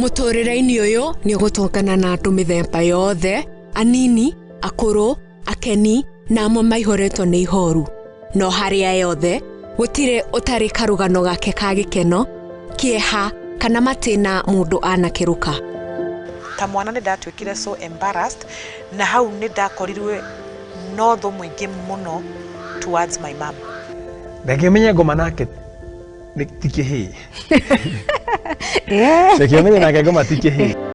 Mũtũrĩre-inĩ ũyũ nĩ ũgũtũngana na andũ mĩthemba yothe, anini, akũrũ, akeni na amwe maihũrĩtwo nĩ ihoru. No harĩ aya othe, gũtirĩ ũtarĩ karũgano gake ka gĩkeno, kĩeha kana matĩna mũndũ anakĩrũka. Ta mwana nĩ ndatuĩkire so embarrassed, na hau nĩ ndakorirwe no thũ mũingĩ mũno towards my mom. Reke menye ngoma nake ti kĩhĩĩ. Reke menye nake ngoma ti kĩhĩĩ.